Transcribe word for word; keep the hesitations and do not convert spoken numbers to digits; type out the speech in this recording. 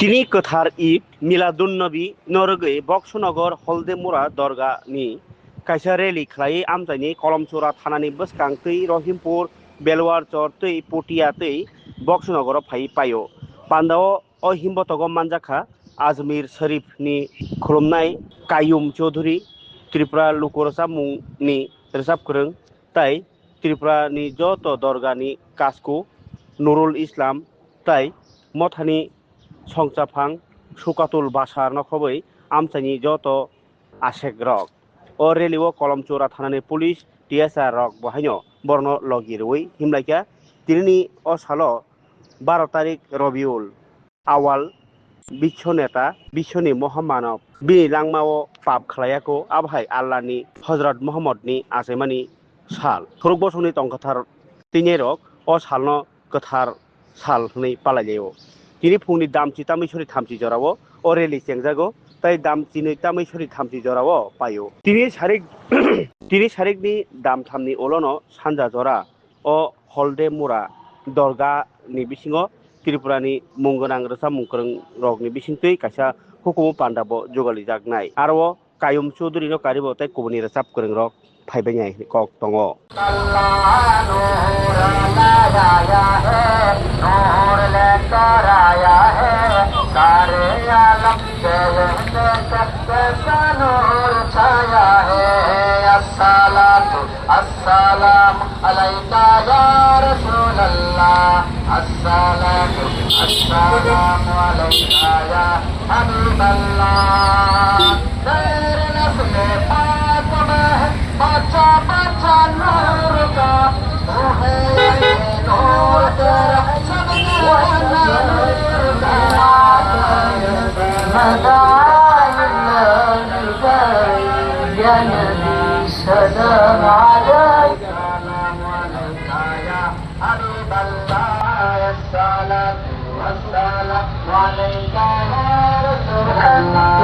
Tini kwthar Eid Miladun Nabi no rwgwi Boksonogor Holdemura Dorga ni kaisa rally khlaiwi amchaini Kolomchura thanani bwskang twi Rohimpur, Belwar Chor twi Potia twi Boksonogoro phaiwi paio. Pandao o himbotogo manjakha Ajmir Sharif ni khulumnai Kayum Chaudhuri, Tripura luku rwchapmung ni rwchap kwrwng, tai Tripura ni joto dorga ni kasku Nurul Islam tai mothani songchaphang Sukatul Basar no khobwi amchaini joto asek rok. O rally o Kolomchura thanani police, T S R rok bo haino borno logi rwui himlaikha. Tinini o salo baro tarik Robiul Awal, Bisho Neta, Bishoni Mohamanov, bini langmao pap khlaiyako, abo hai Allah ni Hozrot Muhammad ni achaimani sal. Khorok bosongni tongkhathar tini rok o salno kwthar sal hwnwi palailaio. Tini phungni damchi tamwi sori thamchi jorao o rally chengjago, tai damchinwi tamwi sori thamchi jorao paio. Tini sarik, tini sarikni damthamni ulono sanja jora o Holdemura Dorga ni bisingo Tripura ni mung gwnang rwchapmung kwrwng rok ni bisingtwi kaisa hukumu panda bo jugalijaknai. Aro o Kayum Chaudhuri no karibo tei kubuni rwchap kwrwng rok phaibainai kok tongo. السلام عليك يا رسول الله، الصلاة السلام عليك يا حبيب الله. نور نسل فاطمة، بچہ بچہ نور کا، تو ہے نور تیرا، سب جہاں نور کا۔ مدائن الأنبياء يا نبي سلام عليك۔ سلام عليك يا حبيب الله، الصلاة والسلام عليك يا رسول الله۔